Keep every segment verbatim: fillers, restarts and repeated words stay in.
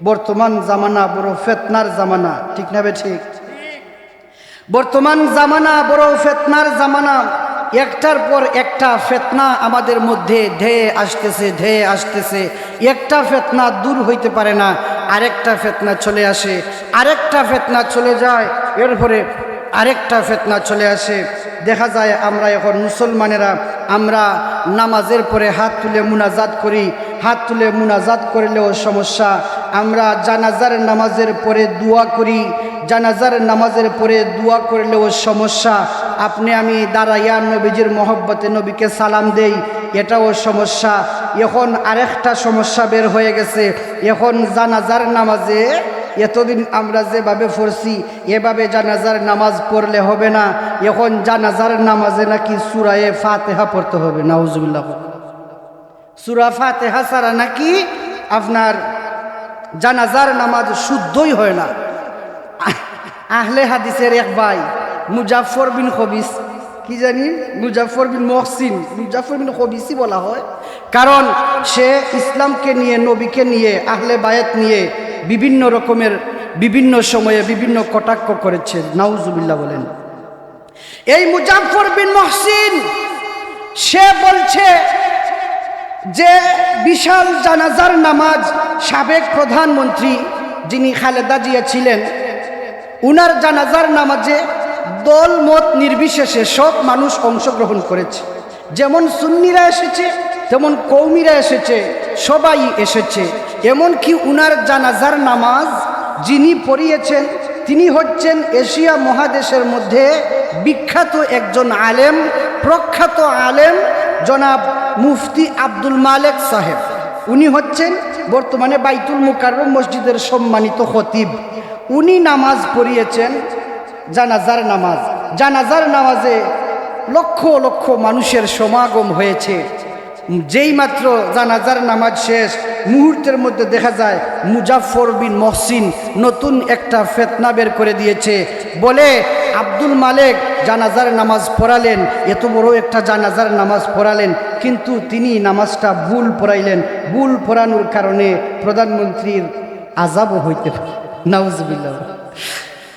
বর্তমান জামানা বড় ফেতনার জামানা, ঠিক না বে ঠিক? বর্তমান জামানা বড় ফেতনার জামানা। একটার পর একটা ফেতনা আমাদের মধ্যে ধেয়ে আসতেছে, ধেয়ে আসতেছে। একটা ফেতনা দূর হইতে পারে না, আরেকটা ফেতনা চলে আসে, আরেকটা ফেতনা চলে যায়, এরপরে আরেকটা ফেতনা চলে আসে। দেখা যায় আমরা এখন মুসলমানেরা, আমরা নামাজের পরে হাত তুলে মুনাজাত করি, হাত তুলে মুনাজাত করলেও সমস্যা। আমরা জানাজার নামাজের পরে দোয়া করি, জানাজার নামাজের পরে দোয়া করলেও সমস্যা। আপনি আমি দাঁড়াইয়া নবীজির মহব্বতে নবীকে সালাম দেই, এটাও সমস্যা। এখন আরেকটা সমস্যা বের হয়ে গেছে। এখন জানাজার নামাজে, এতদিন আমরা যেভাবে পড়ছি, এভাবে জানাজার নামাজ পড়লে হবে না। এখন জানাজার নামাজে নাকি সূরায়ে ফাতিহা পড়তে হবে। নাউজুবিল্লাহ। সূরা ফাতিহা ছাড়া নাকি আপনার জানাজার নামাজ শুদ্ধই হয় না। আহলে হাদিসের এক ভাই মুজাফফর বিন খবিস, কি জানি, মুজাফফর বিন মহসিন, মুজাফফর বিন খবিসই বলা হয়, কারণ সে ইসলামকে নিয়ে, নবীকে নিয়ে, আহলে বায়াত নিয়ে বিভিন্ন রকমের, বিভিন্ন সময়ে বিভিন্ন কটাক্ষ করেছে। নাউজুবিল্লাহ বলেন। এই মুজাফফর বিন মহসিন, সে বলছে যে বিশাল জানাজার নামাজ, সাবেক প্রধানমন্ত্রী যিনি খালেদা জিয়া ছিলেন, উনার জানাজার নামাজে দল মত নির্বিশেষে সব মানুষ অংশগ্রহণ করেছে। যেমন সুন্নিরা এসেছে, তেমন কৌমিরা এসেছে, সবাই এসেছে। এমনকি উনার জানাজার নামাজ যিনি পড়িয়েছেন, তিনি হচ্ছেন এশিয়া মহাদেশের মধ্যে বিখ্যাত একজন আলেম, প্রখ্যাত আলেম জনাব মুফতি আব্দুল মালেক সাহেব। উনি হচ্ছেন বর্তমানে বাইতুল মুকাররম মসজিদের সম্মানিত খতিব। উনি নামাজ পড়িয়েছেন জানাজার নামাজ। জানাজার নামাজে লক্ষ লক্ষ মানুষের সমাগম হয়েছে। যেই মাত্র জানাজার নামাজ শেষ, মুহূর্তের মধ্যে দেখা যায় মুজাফফর বিন মহসিন নতুন একটা ফেতনা বের করে দিয়েছে। বলে, আব্দুল মালেক জানাজার নামাজ পড়ালেন, এত বড় একটা জানাজার নামাজ পড়ালেন, কিন্তু তিনি নামাজটা ভুল পড়াইলেন। ভুল পড়ানোর কারণে প্রধানমন্ত্রীর আযাবও হইতে পারে। নাউজুবিল্লাহ।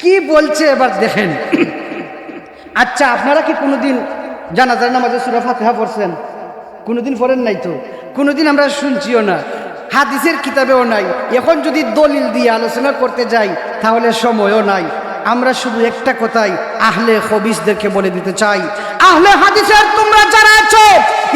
কি বলছে এবার দেখেন। আচ্ছা, আপনারা কি কোনোদিন জানাজার নামাজে সূরা ফাতিহা পড়ছেন? কোনোদিন পড়েন নাই তো, কোনোদিন আমরা শুনছিও না, হাদিসের কিতাবেও নাই। এখন যদি দলিল দিয়ে আলোচনা করতে যাই, তাহলে সময়ও নাই। আমরা শুধু একটা কথাই আহলে খবিসদেরকে বলে দিতে চাই, আহলে হাদিসের তোমরা যারা আছো,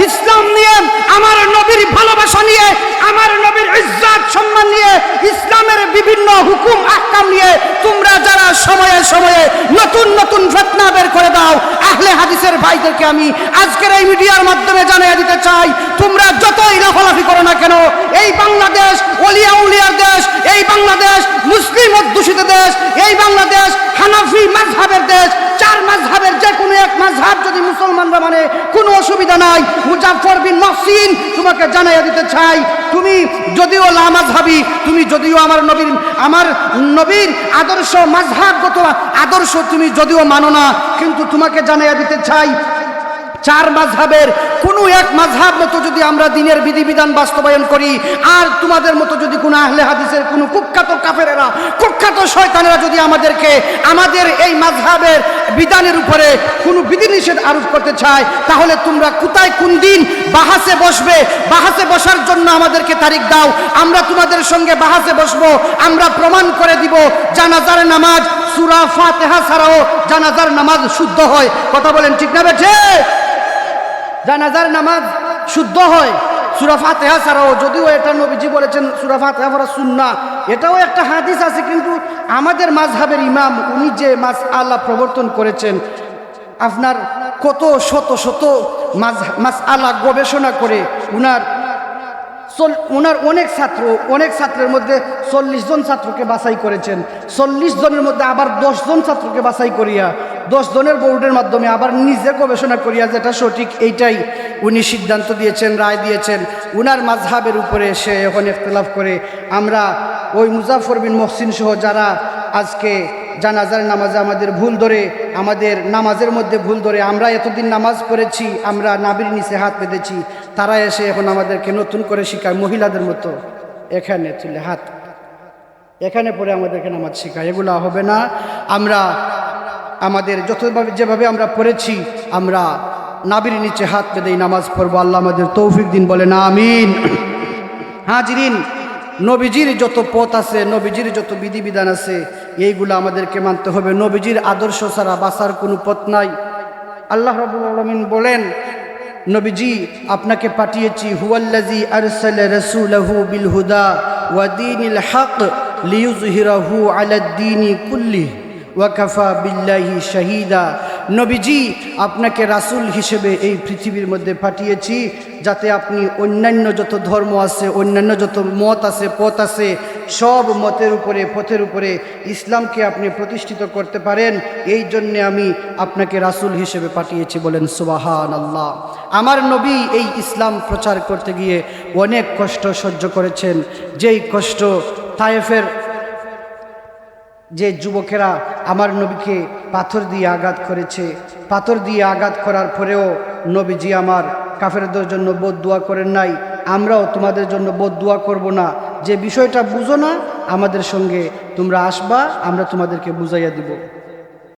ইসলাম নিয়ে, আমার নবীর ভালোবাসা নিয়ে, আমার নবীর ইজ্জত সম্মান নিয়ে, ইসলামের বিভিন্ন হুকুম আহকাম নিয়ে তোমরা যারা সময়ে সময়ে নতুন নতুন ফিতনা বের করে দাও, আহলে হাদিসের ভাইদেরকে আমি আজকের এই মিডিয়ার মাধ্যমে জানিয়ে দিতে চাই, তোমরা যতই লাফালাফি করো না কেন, এই বাংলাদেশ অলি আউলিয়ার দেশ, এই বাংলাদেশ মুসলিম অধ্যুষিত দেশ, এই বাংলাদেশ হানাফি মাযহাবের দেশ। চার মাযহাবের যে কোনো এক মাযহাব যদি মুসলমানরা মানে, কোনো অসুবিধা নাই। মুজাফফর বিন মহসিন, তোমাকে জানাইয়া দিতে চাই, তুমি যদিও লামাযহাবি, তুমি যদিও আমার নবীর, আমার নবীর আদর্শ, মাযহাবগত আদর্শ তুমি যদিও মানো না, কিন্তু তোমাকে জানাইয়া দিতে চাই, চার মাযহাবের কোনো এক মাযহাব মতো যদি আমরা দ্বীনের বিধিবিধান বাস্তবায়ন করি, আর তোমাদের মতো যদি কোনো আহলে হাদিসের কোনো কুখ্যাত কাফেরেরা, কুখ্যাত শয়তানেরা যদি আমাদেরকে আমাদের এই মাযহাবের বিধানের উপরে কোনো বিধিনিষেধ আরোপ করতে চায়, তাহলে তোমরা কোথায় কোন দিন বাহাসে বসবে? বাহাসে বসার জন্য আমাদেরকে তারিখ দাও, আমরা তোমাদের সঙ্গে বাহাসে বসবো, আমরা প্রমাণ করে দিব জানাজার নামাজ সূরা ফাতিহা ছাড়াও জানাজার নামাজ শুদ্ধ হয়। কথা বলেন, ঠিক না বেঠিক? জানাজার নামাজ শুদ্ধ হয় সূরা ফাতিহা ছাড়াও, যদিও এটা নবীজি বলেছেন সূরা ফাতিহা পড়া সুন্নাহ, এটাও একটা হাদিস আছে, কিন্তু আমাদের মাযহাবের ইমাম উনি যে মাসআলা প্রবর্তন করেছেন, আপনার কত শত শত মাস-, মাসআলা গবেষণা করে উনার চল-, ওনার অনেক ছাত্র, অনেক ছাত্রের মধ্যে চল্লিশ জন ছাত্রকে বাছাই করেছেন, চল্লিশ জনের মধ্যে আবার দশ জন ছাত্রকে বাছাই করিয়া, দশ জনের বোর্ডের মাধ্যমে আবার নিজে গবেষণা করিয়া যেটা সঠিক এইটাই উনি সিদ্ধান্ত দিয়েছেন, রায় দিয়েছেন। উনার মাযহাবের উপরে সে এখন ইখতিলাফ করে। আমরা ওই মুজাফফর বিন মহসিন সহ যারা আজকে জানাজার নামাজে আমাদের ভুল ধরে, আমাদের নামাজের মধ্যে ভুল ধরে, আমরা এতদিন নামাজ পড়েছি, আমরা নাভির নিচে হাত বেঁধেছি, তারা এসে এখন আমাদেরকে নতুন করে শিখায়, মহিলাদের মতো এখানে তুলে হাত। এখানে পড়ে আমাদেরকে নামাজ শেখায়, এগুলা হবে না। আমরা আমাদের যতভাবে, যেভাবে আমরা পড়েছি, আমরা নাভির নিচে হাত বেঁধেই নামাজ পড়বো। আল্লাহ আমাদের তৌফিক দিন, বলেন আমিন। হাজিরিন, নবীজির যত পথ আছে, নবীজির যত বিধিবিধান আছে, এইগুলা আমাদেরকে মানতে হবে। নবীজির আদর্শ ছাড়া বাঁচার কোনো পথ নাই। আল্লাহ রাব্বুল আলামিন বলেন, নবীজি, আপনাকে পাঠিয়েছি, হুয়াল্লাযী আরসালা রাসূলাহু বিল হুদা ওয়া দীনিল হক লিইয়ুযহিরাহু আলাদ দীনি কুল্লিহি ওয়া কাফা বিল্লাহি শাহীদা। নবীজি, আপনাকে রাসূল হিসেবে এই পৃথিবীর মধ্যে পাঠিয়েছি, যাতে আপনি অন্যান্য যত ধর্ম আছে, অন্যান্য যত মত আছে, পথ আছে, সব মতের উপরে, পথের উপরে ইসলামকে আপনি প্রতিষ্ঠিত করতে পারেন। এই জন্যে আমি আপনাকে রাসূল হিসেবে পাঠিয়েছি। বলেন সুবহানাল্লাহ। আমার নবী এই ইসলাম প্রচার করতে গিয়ে অনেক কষ্ট সহ্য করেছেন, যেই কষ্ট তায়েফের যে যুবকেরা আমার নবীকে পাথর দিয়ে আঘাত করেছে, পাথর দিয়ে আঘাত করার পরেও নবীজি আমার কাফেরদের জন্য বদদোয়া করেন নাই, আমরাও তোমাদের জন্য বদদোয়া করব না। যে বিষয়টা বুঝো না, আমাদের সঙ্গে তোমরা আসবা, আমরা তোমাদেরকে বুঝাইয়া দিব।